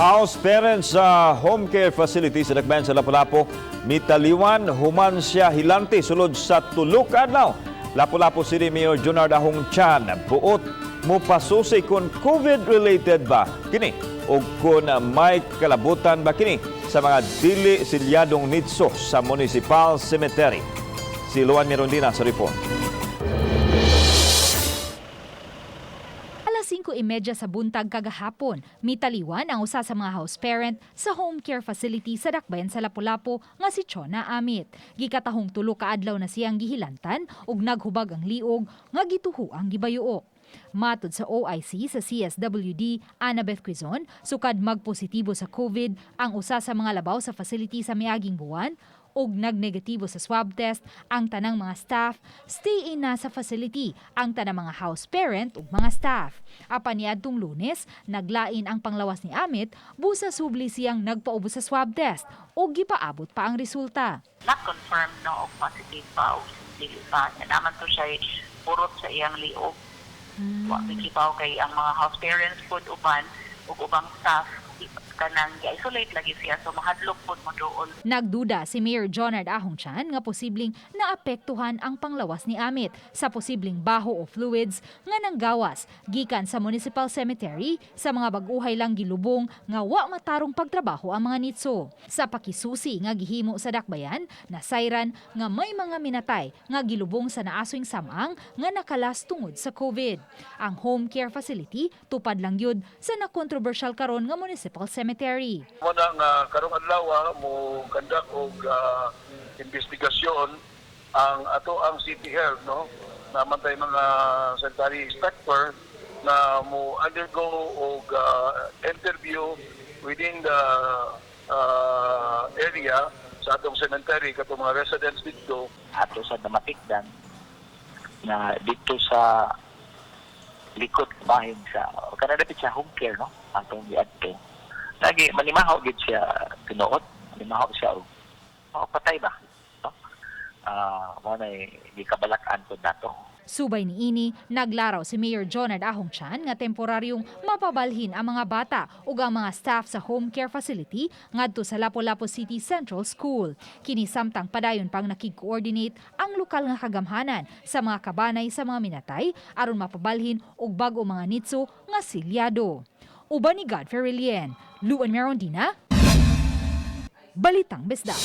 House parents sa home care facility sa Dakbayan sa Lapu-Lapu mitaliwan human siya hilanti sulod sa 3 ka adlaw. Lapu-Lapu City Mayor Junard Ahong Chan buot mopasusi kung COVID-related ba kini o kung may kalabutan ba kini sa mga dili silyadong nitso sa Municipal Cemetery. Si Luan Mirondina sa report. Alas 5:30 sa buntag kagahapon, mitaliwan ang usa sa mga house parent sa home care facility sa Dakbayan sa Lapu-Lapu nga si Chona Amit. Gikatahong 3 ka adlaw na siyang gihilantan ug naghubag ang liog nga gituho ang gibayuok. Matod sa OIC sa CSWD, Annabeth Quizon, sukad magpositibo sa COVID ang usa sa mga labaw sa facility sa miaging buwan, ug nagnegatibo sa swab test ang tanang mga staff, stay in na sa facility ang tanang mga house parent ug mga staff. Apan niadtong Lunes, naglain ang panglawas ni Amit busa subli siyang nagpaubos sa swab test ug gipaabot pa ang resulta. Not confirmed, no, og positive pa o dili pa. Nya naman to siya purot sa iyang liog. Wa mi kibaw kay ang mga house parents pud uban ug ubang staff, kanang gi-isolate lagi siya, so mahadlok pud mo doon. Nagduda si Mayor Jonard Ahong Chan nga posibleng naapektuhan ang panglawas ni Amit sa posibleng baho o fluids nga nanggawas gikan sa Municipal Cemetery sa mga bag-uhay lang gilubong nga wa matarong pagtrabaho ang mga nitso. Sa pakisusi nga gihimo sa Dakbayan, nasayran nga may mga minatay nga gilubong sa naasoing samang nga nakalas tungod sa COVID. Ang home care facility tupad lang yun sa na-controversial karon nga Municipal Cemetery. Mo na nga karong adlaw mo conduct og investigasyon ang ato ang City Health, no, naman tay mga sanitary inspector na mo undergo og interview within the area sa atong cemetery, katong mga residents dito. Ato sa namatikdan na dito sa likod bahin sa kana dapit sa home care, no, atong giadto lagi manimaho gid siya, tinuod manimaho siya og, oh, patay ba, no? Mo na gikabalak-an pud nato. Subay niini, naglaraw si Mayor Jonard Ahong Chan nga temporaryong mapabalhin ang mga bata ug ang mga staff sa home care facility ngadto sa Lapu-Lapu City Central School. Kini samtang padayon pang nakig-coordinate ang lokal nga kagamhanan sa mga kabanay sa mga minatay aron mapabalhin og bag-o mga nitso nga silyado. Uban ni Godfrey Relien, Luan Merondina, Balitang Bisdak.